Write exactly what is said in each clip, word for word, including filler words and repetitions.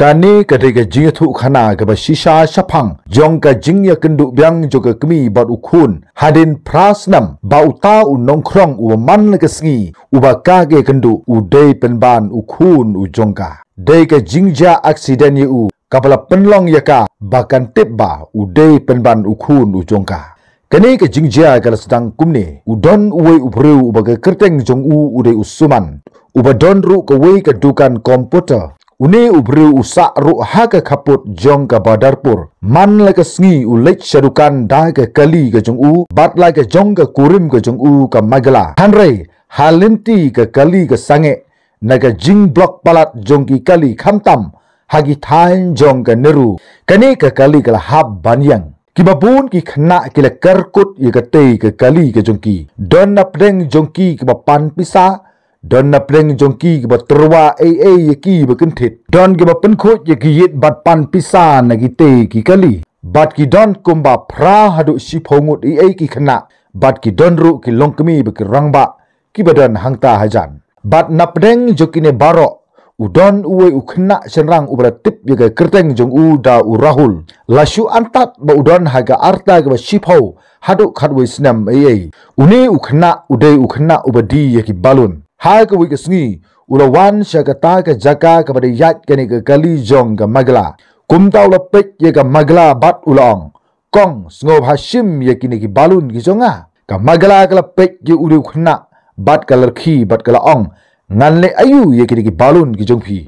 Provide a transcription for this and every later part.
Kane ka dei ka jingïathuhkhana kaba shisha shaphang jong ka jingïakynduh biang jong ka kmie bad u khun hadien phra snem, ba uta u nongkhrong uba man la ka sngi uba ka ïakynduh u dei pynban u khun u jong ka. Dei ka jingjia aksiden ïa u kaba la pynlong ïa ka ba kan tip ba u dei pynban u khun u jong ka. Kane ka jingjia ka la sdang kumne: u don uwei u briew uba ka kyrteng jong u u dei u Suman, uba don ruh kawei ka dukan komputer. Une u briew u sah ruh ha ka khappud jong ka Badarpur. Man la ka sngi u leit sha dukan da ka kali ka jong u bad la ka jong ka kurim ka jong u ka Magla. Hynrei ha lynti ka kali ka sangeh na ka jingblok palat jong ki kali, khamtam ha ki thaiñ jong ka Nehru. Kane ka kali ka la hap ban ïeng. Kiba bun ki khynnah ki la kyrkut ïa katei ka kali ka jong ki. Don napdeng jong ki kiba pan pisa, don napdeng jong ki kiba tyrwa ei ei ïa ki ba kynthit. Don kiba pynkhuid ïa ki ïit bad pan pisa na kitei ki kali. Bad ki don kumba phra haduh shiphew ngut ei ei ki khynnah. Bad ki don ruh ki longkmie bad ki rangbah kiba don hangta hajan. Bad napdeng jong kine baroh u don uwei u khynnah shynrang uba la tip ïa ka kyrteng jong u da u Rahul. La shu antad ba u don ha ka rta kaba shiphew haduh khatwei snem ei ei. Une u khynnah u dei u khynnah uba die ïa ki balun. Ha kawei ka sngi u la wan sha kata ka jaka kaba dei ïaid kane ka kali jong ka Magla. Kumta u la peit ïa ka Magla bad u la ong, "Kong, sngewbha shim ïa kine ki balun ki jong nga." Ka Magla ka la peit ïa une u khynnah bad ka la rkhie bad ka la ong, "Ngan leh aïu ïa kine ki balun ki jong phi?"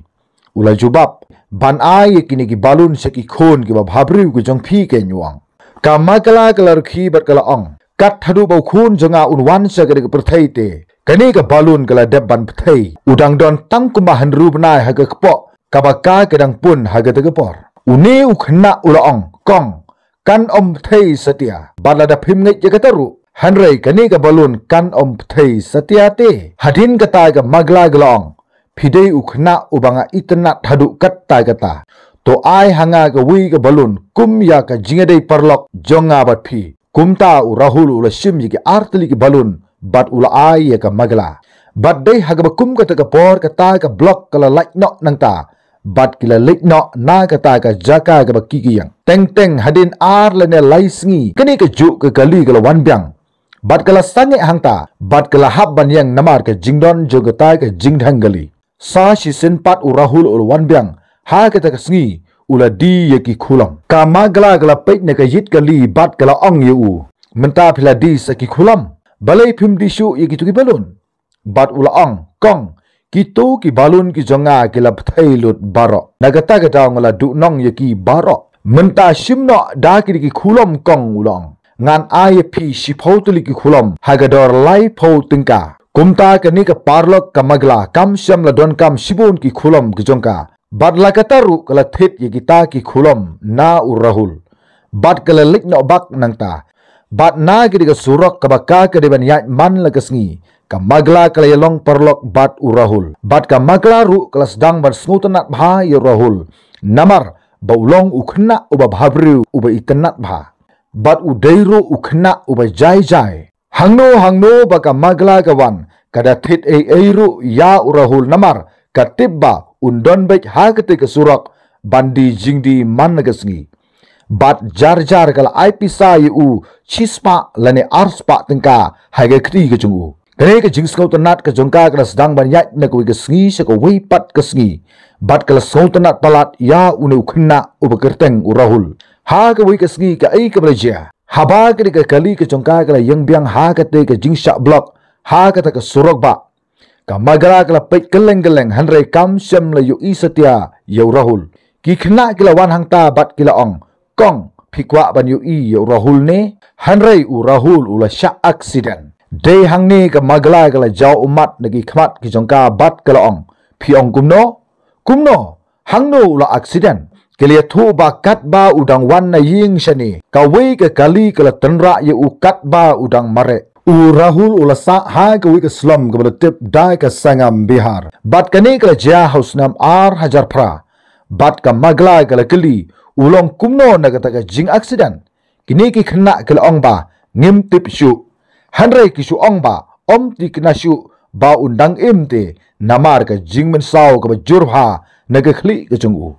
U la jubab, "Ban ai ïa kine ki balun sha ki khun kiba bhabriew ki jong phi, keiñ," u ong. Ka Magla ka la rkhie bad ka la ong, "Kat haduh ba u khun jong nga un wan sha kane ka pyrthei te, kane ka balun ka la dep ban pyrthei. U dang don tang kumba hynriew bnai ha ka kpoh, kaba ka ka dang pun ha kata ka por." Une u khynnah u la ong, "Kong, kan ym pyrthei satia. Bad lada phim ngeit ïa kata ruh, hynrei kane ka balun kan ym pyrthei satia te." Hadien kata ka Magla ka la ong, "Phi dei u khynnah uba nga itynnad haduh katta katta. To ai ha nga kawei ka balun kum ïa ka jingïadei paralok jong nga bad phi." Kumta u Rahul u la shim ïa ki artylli ki balun bad u la ai ïa ka Magla. Bad dei ha kaba kum kata ka por kata ka blok ka la lait noh nangta. Bad ki la leit noh na kata ka jaka kaba ki ki ïeng. Teng teng hadien ar lane lai sngi, kane ka juh ka kali ka la wan biang. Bad ka la sangeh hangta, bad ka la hap ban ïeng namar ka jingdon jong kata ka jingdheng kali. Sa shisien pat u Rahul u la wan biang ha kata ka sngi, u la die ïa ki khulom. Ka Magla ka la peit na ka ïit kali bad ka la ong ïa u, "Mynta phi la die sa ki khulom, balei phim die shuh ïa kito ki balun?" Bad u la ong, "Kong, kito ki balun ki jong nga ki la pyrthei lut baroh. Na kata ka daw nga la duhnong ïa ki baroh. Mynta shim noh da ki da ki khulom, Kong," u la ong. "Ngan ai ïa phi shiphew tylli ki khulom ha ka dor laiphew tyngka." Kumta kane ka paralok ka Magla kam shym la donkam shibun ki khulom ki jong ka. Bad la kata ruh ka la thied ïa kita ki khulom na u Rahul. Bad ka la leit noh bak nangta. Bad na kata ka surok kaba ka ka dei ban ïaid man la ka sngi, ka Magla ka la ïalong paralok bad u Rahul. Bad ka Magla ruh ka la sdang ban sngewtynnad bha ïa u Rahul. Namar ba u long u khynnah uba bhabriew uba itynnad bha. Bad u dei ruh u khynnah uba jai jai. Hangno hangno ba ka Magla ka wan, ka da thied ei ei ruh ïa u Rahul namar ka tip ba un don beit ha kata ka surok ban die jingdie man la ka sngi. Bad jar jar ka la ai pisa ïa u shispah lane arspah tyngka ha ka kti ka jong u. Kane ka jingsngewtynnad ka jong ka ka la sdang ban ïaid na kawei ka sngi sha kawei pat ka sngi. Bad ka la sngewtynnad palat ïa une u khynnah uba kyrteng u Rahul. Ha kawei ka sngi kaei kaba la jia? Haba kane ka kali ka jong ka ka la ïeng biang ha kata ka jingshah blok ha kata ka surok bah, ka Magla ka la peit kylleng kylleng hynrei kam shym la ïohi satia ïa u Rahul. Ki khynnah ki la wan hangta bad ki la ong, "Kong, phi kwah ban ïohi ïa u Rahul ne?" Hynrei u Rahul u la shah aksiden. Dei hangne ka Magla ka la jaw ummat na ki khmat ki jong ka bad ka la ong, "Phi ong kumno? Kumno? Hangno u la aksiden?" Ki la ïathuh ba katba u dang wan na ïing shane, kawei ka kali ka la tynrah ïa u katba u dang mareh. U Rahul u la sah ha kawei ka slum kaba la tip da ka Sangam Bihar. Bad kane ka la jia ha u snem ar hajar phra. Bad ka Magla ka la kylli, "U long kumno na kata ka jingaksiden?" Kine ki khynnah ki la ong ba, "Ngim tip shuh." Hynrei ki shu ong ba, "Ym tikna shuh ba un dang im te, namar ka jingmynsaw kaba jur bha na ka khlieh ka jong u.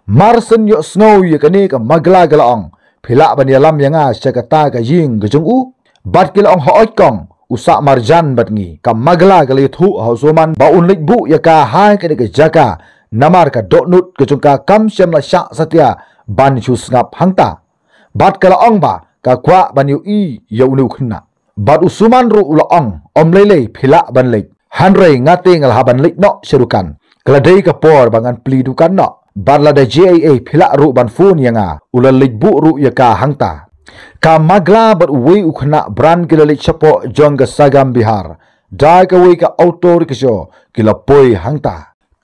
Mar shen ïohsngew ïa kane ka Magla ka la ong, phi lah ban ïalam ïa nga sha kata ka ïing ka jong u. Bad ki la ong, hooid kong, u sah marjan bad ngi. Ka Magla ka la ïathuh ha u Suman ba un leit buh ïa ka ha kane ka jaka, namar ka dohnud ka jong ka kam shym la shah satia ban shu sngap hangta. Bad ka la ong ba ka kwah ban ïohi ïa une u khynnah. Bad u Suman ruh u la ong, ym lei lei, phi lah ban leit. Hynrei nga te nga la hap ban leit noh sha dukan. Ka la dei ka por ba ngan plie dukan noh. Bad lada jia ei ei, phi lah ruh ban phone ïa nga. U la leit buh ruh ïa ka hangta. Ka Magla bad uwei u khynnah Bran ki la leit shapoh jong ka Sagam Bihar. Da kawei ka auto rickshaw ki la poi hangta.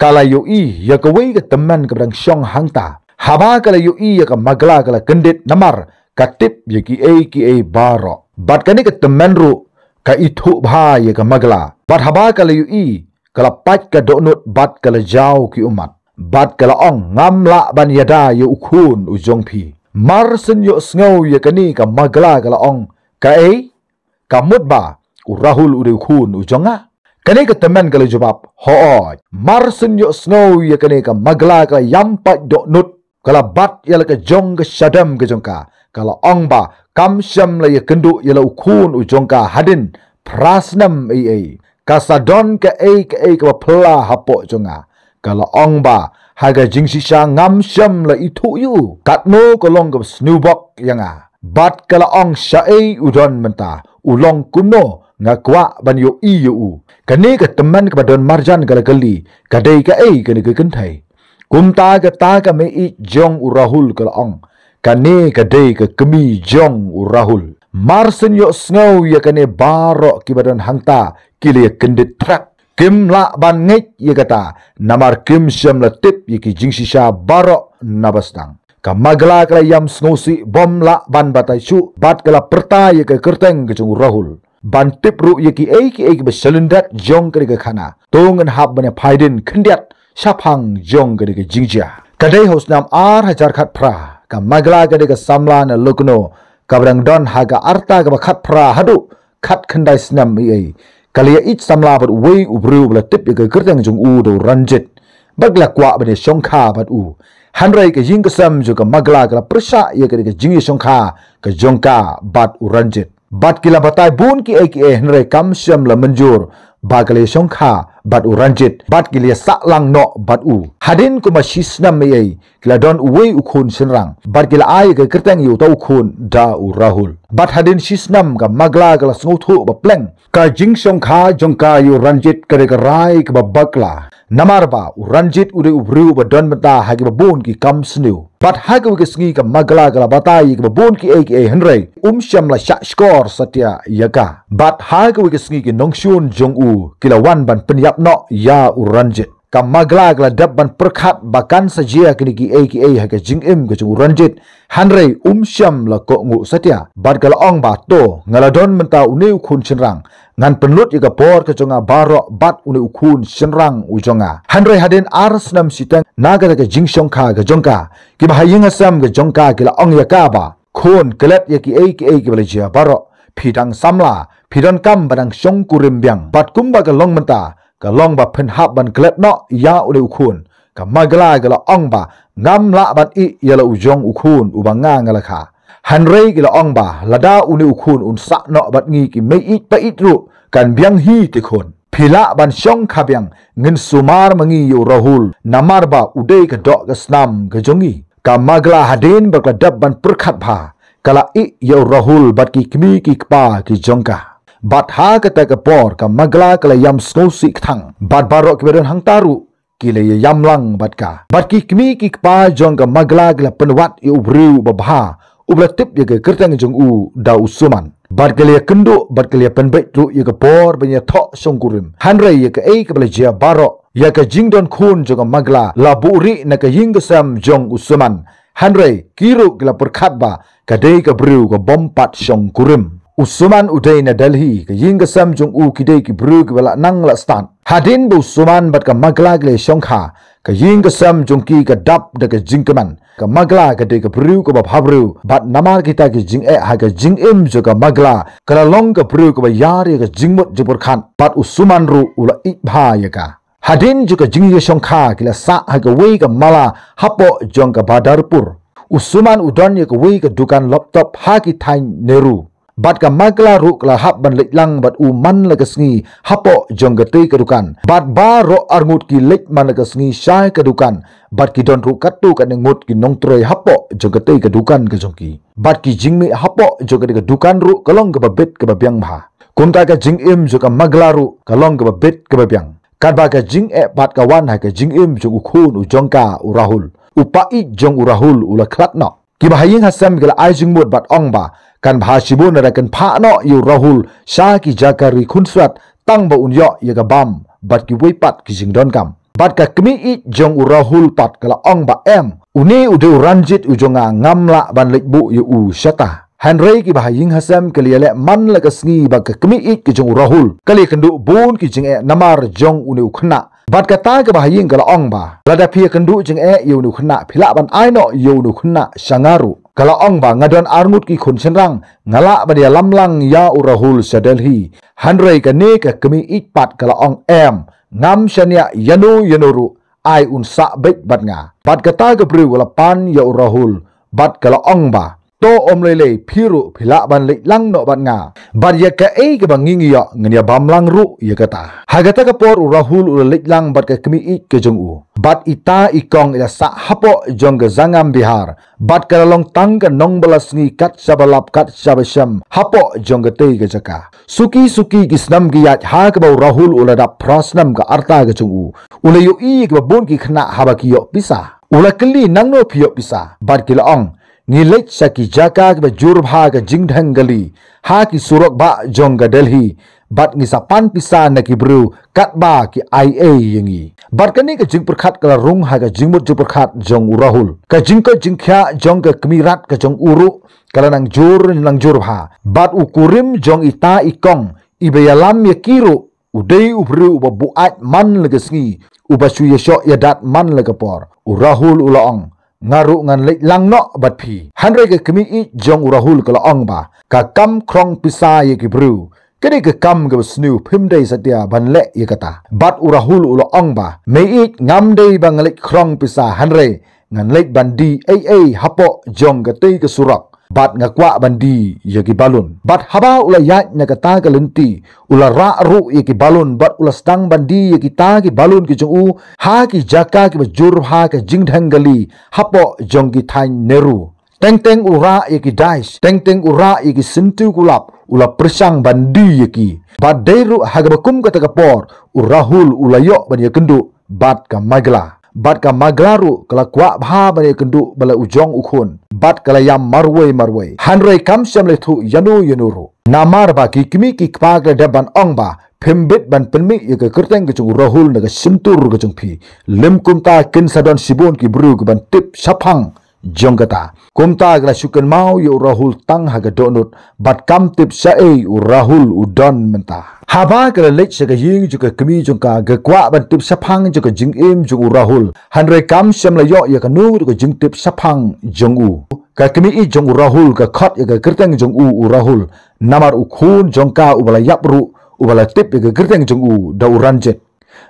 Ka la ïohi ïa kawei ka tymmen kaba dang shong hangta. Haba ka la ïohi ïa ka Magla ka la kyndit namar ka tip ïa kiei kiei baroh. Bad kane ka tymmen ruh ka ithuh bha ïa ka Magla. Bad haba ka la ïohi, ka la pait ka dohnud bad ka la jaw ki ummat. Bad ka la ong, ngam lah ban ïada ïa u khun u jong phi. Mar shen ïohsngew ïa kane ka Magla ka la ong, kaei? Ka mut ba u Rahul u dei u khun u jong nga? Kane ka tymmen ka la jubab, hooid. Mar shen ïohsngew ïa kane ka Magla ka la ïam pait dohnud, ka la bat ïa la ka jong ka shadem ka jong ka. Ka la ong ba kam shym la ïakynduh ïa la u khun u jong ka hadien phra snem ei ei. Ka sa don kaei kaei kaba phylla hapoh jong nga. Ka la ong ba ha ka jingshisha ngam shym la ithuh ïa u. Katno ka long kaba sniewbok ïa nga. Bad ka la ong, shaei u don mynta, u long kumno, nga kwah ban ïohi ïa u. Kane ka tymmen kaba don marjan ka la kylli, ka dei kaei kane ka kynthei? Kumta kata ka mei-ïeit jong u Rahul ka la ong, kane ka dei ka kmie jong u Rahul. Mar shen ïohsngew ïa kane baroh kiba don hangta ki la ïakyndit threp. Kim lah ban ngeit ïa kata, namar kim shym la tip ïa ki jingshisha baroh na ba sdang. Ka Magla ka la ïam sngewsih bym lah ban batai shuh, bad ka la pyrta ïa ka kyrteng ka jong u Rahul. Ban tip ruh ïa kiei kiei kiba shalyndet jong kane ka khana. To ngin hap ban ïa phaidien khyndiat shaphang jong kane ka jingjia. Ka dei ha u snem ar hajar khatphra, ka Magla ka dei ka samla na Lucknow, kaba dang don ha ka rta kaba khatphra haduh khatkhyndai snem ei ei. Ka la ïa ïeit samla bad uwei u briew ba la tip ïa ka kyrteng jong u da u Ranjit. Bad ka la kwah ban ïa shongkha bad u. Hynrei ka ïing ka sem jong ka Magla ka la pyrshah ïa ka, ka jingïashongkha ka jong ka bad u Ranjit. Bad ki la batai bun kiei kiei hynrei kam shym la mynjur ba ka la ïa shongkha bad u Ranjit. Bad ki la ïa sah lang noh bad u. Hadien kumba shi snem ei ei, ki la don uwei u khun shynrang. Bad ki la ai ka kyrteng ïa uta u khun da u Rahul. Bad hadien shi snem ka Magla ka la sngewthuh ba pleng ka jingshongkha jong ka ïa u Ranjit ka dei ka rai kaba bakla. Namar ba u Ranjit u dei u briew ba don bynta ha kiba bun ki kam sniew. Bad ha kawei ka sngi ka Magla ka la batai ïa kiba bun kiei kiei hynrei um shym la shah shkor satia ïa ka. Bad ha kawei ka sngi ki nongshun jong u ki la wan ban pynïap noh ïa u Ranjit. Ka Magla ka la dep ban pyrkhat ba kan sa jia kine kiei kiei ha ka jingim ka jong u Ranjit. Hynrei um shym la kohnguh satia. Bad ka la ong ba to, nga la don mynta une u khun shynrang. Ngan pynlut ïa ka por ka jong nga baroh bad une u khun shynrang u jong nga. Hynrei hadien ar snem shiteng na kata ka jingshongkha ka jong ka, kiba ha ïing ha sem ka jong ka ki la ong ïa ka ba, khun, klet ïa kiei kiei kiba la jia baroh. Phi dang samla, phi donkam ba dang shongkurim biang. Bad kumba ka long mynta, ka long ba phin hap ban klet noh ïa une u khun. Ka Magla ka la ong ba, ngam lah ban ïeh ïa la u jong u khun uba nga nga la kha. Hynrei ki la ong ba, lada une u khun un sah noh bad ngi ki mei-ïeit pa-ïeit ruh, kan biang hi te khun. Phi lah ban shongkha biang, ngin sumar ma ngi ïa u Rahul, namar ba u dei ka doh ka snam ka jong ngi. Ka Magla hadien ba ka la dep ban pyrkhat bha, ka la ïeh ïa u Rahul bad ki kmie ki kpa ki jong ka. Bad ha kata ka por ka Magla ka la ïam sngewsih kthang. Bad baroh kiba don hangta ruh ki la ïa ïam lang bad ka. Bad ki kmie ki kpa jong ka Magla ki la pynwad ïa u briew uba bha, uba la tip ïa ka kyrteng jong u da u Suman. Bad ka la ïa kynduh, bad ka la ïa pynbeit ruh ïa ka por ban ïa thoh shongkurim. Hynrei ïa kaei kaba la jia baroh, ïa ka jingdon khun jong ka Magla, la buhrieh na ka ïing ka sem jong u Suman. Hynrei ki ruh ki la pyrkhat ba ka dei ka briew ka bym pat shongkurim. U Suman u dei na Delhi, ka ïing ka sem jong u ki dei ki briew kiba la nang la stad. Hadien ba u Suman bad ka Magla ki la shongkha, ka ïing ka sem jong ki ka dap da ka jingkmen. Ka Magla ka dei ka briew kaba bhabriew, bad namar kita ki jingeh ha ka jingim jong ka Magla, ka la long ka briew kaba ïar ïa ka jingmut jingpyrkhat, bad u Suman ruh u la ïeit bha ïa ka. Hadien jong ka jingïashongkha ki la sah ha kawei ka mala hapoh jong ka Badarpur. U Suman u don ïa kawei ka dukan laptop ha ki thaiñ Nehru. Bad ka Magla ruh ka la hap ban leit lang bad u man la ka sngi hapoh jong katei ka dukan. Bad baroh arngut ki leit man la ka sngi sha ka dukan. Bad ki don ruh katto katne ngut ki nongtrei hapoh jong katei ka dukan ka jong ki. Bad ki jingmih hapoh jong katei ka dukan ruh ka long kaba bit kaba biang bha. Kumta ka jingim jong ka Magla ruh ka long kaba bit kaba biang. Katba ka jingeh pat ka wan ha ka jingim jong u khun u jong ka u Rahul. U paid jong u Rahul u la khlad noh. Kiba ha ïing ha sem ki la ai jingmut bad ong ba kan bha shibun lada kan phah noh ïa u Rahul sha ki jaka ri khunswet tang ba un ïoh ïa ka bam bad kiwei pat ki jingdonkam. Bad ka kmie ïeit jong u Rahul pat ka la ong ba em, une u dei u Ranjit u jong nga, ngam lah ban leit buh ïa u shata. Hynrei kiba ha ïing ha sem ki la ïaleh man la ka sngi ba ka kmie ïeit ka jong u Rahul ka la ïakynduh bun ki jingeh namar jong une u khynnah. Bad kata kaba ha ïing ka la ong ba lada phi ïakynduh jingeh ïa une u khynnah phi lah ban ai noh ïa une u khynnah sha nga ruh. Ka la ong ba nga don arngut ki khun shynrang, nga lah ban ïalam lang ïa u Rahul sha Delhi. Hynrei kane ka kmie ïeit pat ka la ong em, ngam shaniah ïano ïano ruh, ai un sah beit bad nga. Bad kata ka briew ka la pan ïa u Rahul bad ka la ong ba to ym lei lei, phi ruh phi lah ban leit lang noh bad nga. Bad ïa kaei kaba ngi ngi ïoh ngin ïa bam lang ruh ïa kata. Ha kata ka por u Rahul u la leit lang bad ka kmie ïeit ka jong u. Bad ita i kong i la sah hapoh jong ka Zangam Bihar. Bad ka la long tang ka nongbylla sngi kat shaba lap kat shaba shem hapoh jong katei ka jaka. Suki suki ki snem ki ïaid ha kaba u Rahul u la dap phra snem ka rta ka jong u. U la ïohi ïa kiba bun ki khynnah haba ki ïoh pisa. U la kylli nangno phi ïoh pisa. Bad ki la ong ngi leit sha ki jaka kiba jur bha ka jingdheng kali ha ki surok bah jong ka Delhi. Bad ngi sa pan pisa na ki briew katba ki ai ei ïa ngi. Bad kane ka jingpyrkhat ka la rung ha ka jingmut jingpyrkhat jong u Rahul. Ka jingkoit jingkhiah jong ka kmie rat ka jong u ruh ka la nang jur nang jur bha. Bad u kurim jong ita i kong iba ïalam ïa ki ruh u dei u briew uba buaid man la ka sngi, uba shu ïashoh ïadat man la ka por. U Rahul u la ong nga ruh ngan leit lang noh bad phi. Hynrei ka kmie ïeit jong u Rahul ka la ong ba ka kam khrong pisa ïa ki briew ka dei ka kam kaba sniew, phim dei satia ban leh ïa kata. Bad u Rahul u la ong ba mei ïeit, ngam dei ba nga leit khrong pisa, hynrei ngan leit ban die ei ei hapoh jong katei ka surok. Bad nga kwah ban die ïa ki balloon. Bad haba u la ïaid na kata ka lynti u la rah ruh ïa ki balloon bad u la sdang ban die ïa kita ki balloon ki jong u ha ki jaka kiba jur bha ka jingdheng kali hapoh jong ki thaiñ Nehru. Teng teng u rah ïa ki dice, teng teng u rah ïa ki syntiew kulab, u la pyrshang ban die ïa ki. Bad dei ruh ha kaba kum kata ka por u Rahul u la ïoh ban ïakynduh bad ka Magla. Bad ka Magla ruh ka la kwah bha ban ïakynduh bad la u jong u khun. Bad ka la ïam marwei marwei. Hynrei kam shym la ïathuh ïano ïano ruh. Namar ba ki kmie ki kpa ki la dep ban ong ba phim bit ban pynmih ïa ka kyrteng ka jong u Rahul na ka shyntur ka jong phi. Lym kumta kin sa don shibun ki briew ki ban tip shaphang jong kata. Kumta ka la shu kynmaw ïa u Rahul tang ha ka dohnud bad kam tip shaei u Rahul u don mynta. Haba ka la leit sha ka ïing jong ka kmie jong ka, ka kwah ban tip shaphang jong ka jingim jong u Rahul. Hynrei kam shym la ïoh ïa kano ka jingtip shaphang jong u. Ka kmie ïeit jong u Rahul ka khot ïa ka kyrteng jong u u Rahul. Namar u khun jong ka uba la ïap ruh uba la tip ïa ka kyrteng jong u da u Ranjit.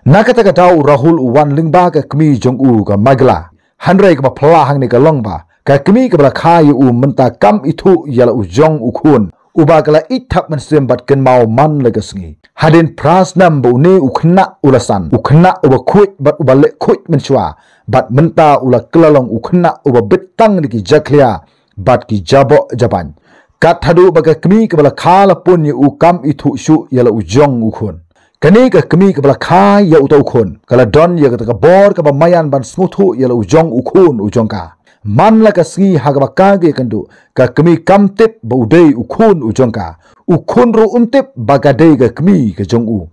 Na kata ka daw u Rahul u wan lyngba ka kmie jong u ka Magla. Hynrei kaba phylla hangne ka long ba ka kmie kaba la kha ïa u mynta kam ithuh ïa la u jong u khun. Uba ka la ïeit thap mynsiem bad kynmaw man la ka sngi. Hadien phra snem ba une u khynnah u la san, u khynnah uba khuid bad uba leh khuid mynshuwa. Bad mynta u la kylla long u khynnah uba bit tang da ki jakhlia bad ki jaboh jaban. Kat haduh ba ka kmie kaba la kha la pun ïa u kam ithuh shuh ïa la u jong u khun. Kane ka kmie kaba la kha ïa uta u khun ka la don ïa kata ka bor kaba maïan ban sngewthuh ïa la u jong u khun u jong ka. Man la ka sngi ha kaba ka ïakynduh ka kmie kam tip ba u dei u khun u jong ka. U khun ruh um tip ba ka dei ka kmie ka jong u.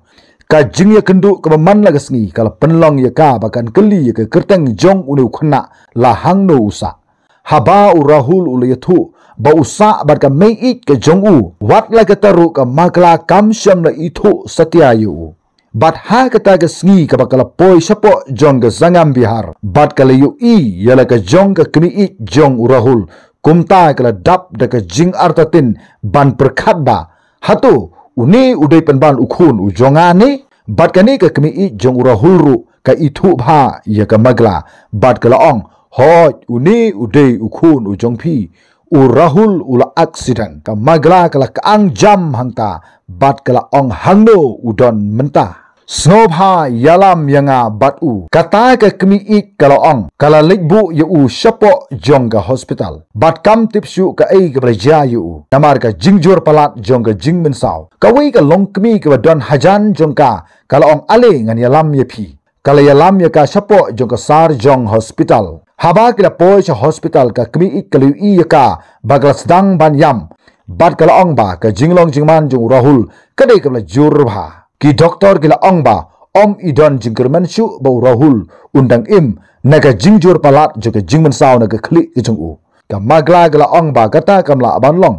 Ka jingïakynduh kaba man la ka sngi ka la pynlong ïa ka ba kan kylli ïa ka kyrteng jong une u khynnah la hangno u sah. Haba u Rahul u la ïathuh ba u sah bad ka mei ïeit ka jong u, wat la kata ruh ka Magla kam shym la ithuh satia ïa u. Bad ha kata ka sngi kaba ka la poi shapoh jong ka Zangam Bihar bad ka la ïohi ïa la ka jong ka kmie ïeit jong u Rahul, kumta ka la dap da ka jingartatien ban pyrkhat ba hato une u dei pynban u khun u jong nga ne? Bad kane ka kmie ïeit jong u Rahul ruh ka ithuh bha ïa ka Magla bad ka la ong, "Hooid, une u dei u khun u jong phi." U Rahul u la accident. Ka Magla ka la kang jam hangta bad ka la ong, "Hangno u don mynta? Sngewbha ïalam ïa nga bad u." Kata ka kmie ïeit ka la ong, ka la leit buh ïa u shapoh jong ka hospital. Bad kam tip shuh kaei kaba la jia ïa u namar ka jingjur palat jong ka jingmynsaw. Kawei ka longkmie kaba don hajan jong ka ka la ong, "Ale ngan ïalam ïa phi." Ka la ïalam ïa ka shapoh jong ka sar jong hospital. Haba ki la poi sha hospital, ka kmie ïeit ka la ïohi ïa ka ba ka la sdang ban ïam bad ka la ong ba ka jinglong jingman jong u Rahul ka dei kaba la jur bha. Ki doktor ki la ong ba ym i don jingkyrmen shuh ba u Rahul un dang im na ka jingjur palat jong ka jingmynsaw na ka khlieh ka jong u. Ka Magla ka la ong ba kata kam lah ban long.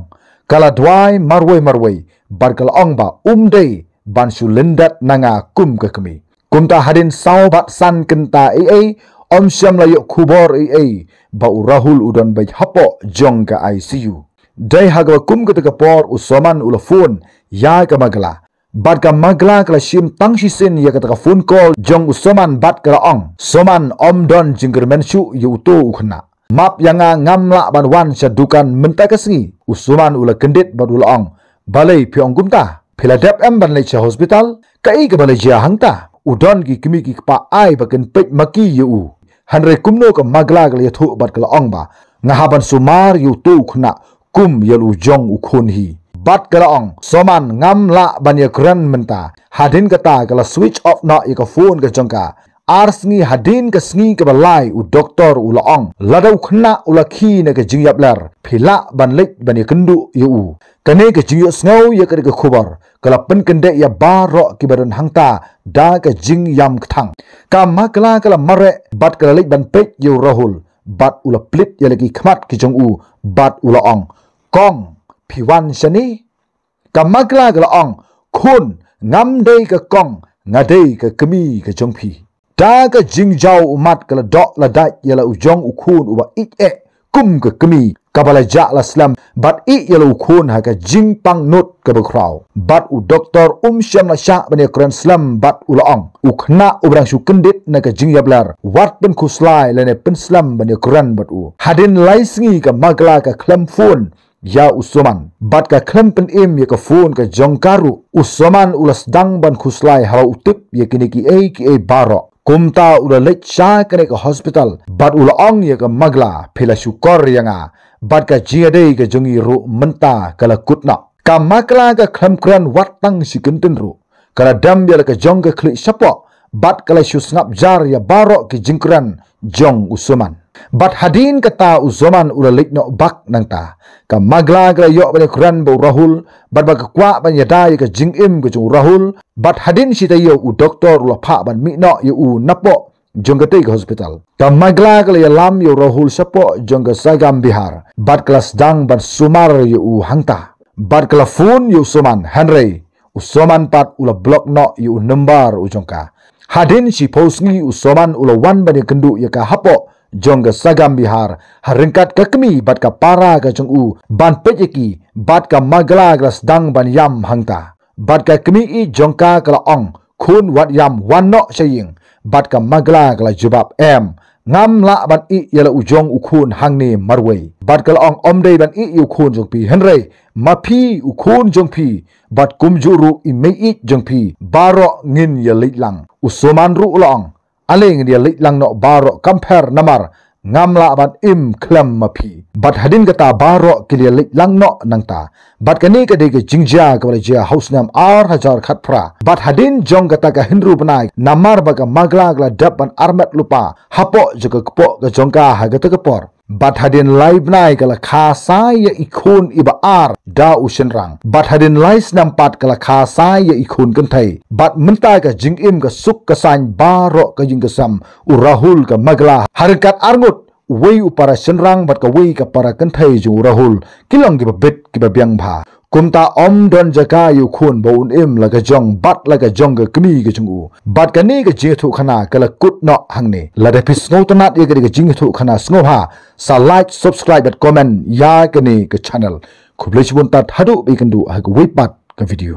Ka la duwai marwei marwei bad ka la ong ba um dei ban shu lyndet na nga kum ka kmie. Kumta hadien saw bad san kynta eiei, ym shym la ïoh khubor eiei ba u Rahul u don beit hapoh jong ka I C U. Dei ha kaba kum kata ka por u Soman u la phone ïa ka Magla. Bad ka Magla ka la shim tang shisien ïa kata ka phone call jong u Soman bad ka la ong, "Soman, ym don jingkyrmen shuh ïa uto u khynnah. Map ïa nga, ngam lah ban wan sha dukan mynta ka sngi." U Soman u la kyndit bad u la ong, "Balei phi ong kumta? Phi la dep em ban leit sha hospital? Kaei kaba la jia hangta? U don ki kmie ki kpa, ai ba kin peit ma ki ïa u." Hynrei kumno ka Magla ka la ïathuh bad ka la ong ba, "Nga hap ban sumar ïa uto u khynnah kum ïa la u jong u khun hi." Bad ka la ong, "Soman, ngam lah ban ïakren mynta." Hadien kata ka la switch off noh ïa ka phone ka jong ka. Ar sngi hadien ka sngi kaba lai, u doktor u la ong, "Lada u khynnah u la khie na ka jingïapler, phi lah ban leit ban ïakynduh ïa u." Kane ka jingïohsngew ïa kane ka khubor ka la pynkyndit ïa baroh kiba don hangta da ka jingïam kthang. Ka Magla ka la mareh bad ka la leit ban peit ïa u Rahul bad u la plie ïa la ki khmat ki jong u bad u la ong, "Kong, phi wan shane?" Ka Magla ka la ong, "Khun, ngam dei ka kong, nga dei ka kmie ka jong phi." Da ka jingjaw ummat ka la doh la dait ïa la u jong u khun uba ïeit eh kum ka kmie kaba la jah la slem bad ïeit ïa la u khun ha ka jingpang nud kaba khraw. Bad u doktor um shym la shah ban ïakren slem bad u la ong, "U khynnah uba dang shu kyndit na ka jingïapler, wat pynkhuslai lane pynslem ban ïakren bad u." Hadien lai sngi ka Magla ka khlem phone ïa u Soman bad ka khlem pynim ïa ka phone ka jong ka ruh. U Soman u la sdang ban khuslai haba u tip ïa kine kiei kiei baroh. Kumta u la leit sha kane ka hospital bad u la ong ïa ka Magla, "Phi la shukor ïa nga bad ka jingïadei ka jong ngi ruh mynta ka la kut noh." Ka Magla ka khlem kren wat tang shi kyntien ruh. Ka la dem ïa la ka jong ka khlieh shapoh bad ka la shu sngap jar ïa baroh ki jingkren jong u Soman. Bad hadien kata u Soman u la leit noh bak nangta. Ka Magla ka la ïoh ban ïakren bad u Rahul bad ba ka kwah ban ïada ïa ka jingim ka jong u Rahul. Bad hadien shi taïew u doktor u la phah ban mih noh ïa u napoh jong katei ka hospital. Ka Magla ka la ïalam ïa u Rahul shapoh jong ka Sagaum Vihar bad ka la sdang ban sumar ïa u hangta. Bad ka la phone ïa u Soman, hynrei u Soman pat u la block noh ïa u number u jong ka. Hadien shiphew sngi u Soman u la wan ban ïakynduh ïa ka hapoh jong ka Sagaum Vihar ha ryngkat ka kmie bad ka para ka jong u ban peit ïa ki bad ka Magla ka la sdang ban ïam hangta. Bad ka kmie ïeit jong ka ka la ong, "Khun, wat ïam, wan noh sha ïing." Bad ka Magla ka la jubab, "Em, ngam lah ban ïeh ïa la u jong u khun hangne marwei." Bad ka la ong, "Ym dei ban ïeh ïa u khun jong phi, hynrei ma phi, u khun jong phi bad kumjuh ruh i mei ïeit jong phi, baroh ngin ïa leit lang." U Soman ruh u la ong, "Ale ngin ïa leit lang noh baroh, kam pher, namar ngam lah ban im khlem ma phi." Bad hadien kata baroh ki la ïa leit lang noh nangta. Bad kane ka dei ka jingjia kaba la jia ha u snem ar hajar khatphra. Bad hadien jong kata ka hynriew bnai, namar ba ka Magla ka la dep ban armet lypa hapoh jong ka kpoh ka jong ka ha kata ka por. Bad hadien lai bnai ka la kha sai ïa i khun iba ar da u shynrang. Bad hadien lai snem pat ka la kha sai ïa i khun kynthei. Bad mynta ka jingim ka suk ka saiñ baroh ka ïing ka sem u Rahul, ka Magla, ha ryngkat arngut, uwei u para shynrang bad kawei ka para kynthei jong u Rahul, ki long kiba bit kiba biang bha. Kumta ym don jaka ïa u khun ba un im la ka jong bad la ka jong ka kmie ka jong u. Bad kane ka jingïathuhkhana ka la kut noh hangne. Lada phi sngewtynnat ïa kane ka jingïathuhkhana, sngewbha sa like, subscribe bad comment ïa kane ka channel. Khublei shibun tad, haduh ba ïakynduh ha kawei pat ka video.